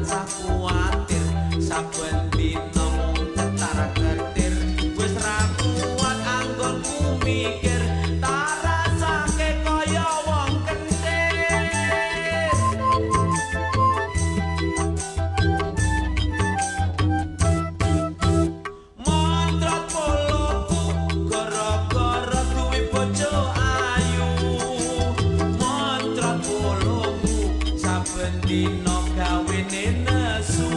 Tansah kuwatir saben dina mung ketar-ketir, wis ra kuat anggonku mikir, tak rasake kaya wong kentir. Montrat poloku gara-gara duwe bojo ayu. Montrat poloku saben dina gawene nesu.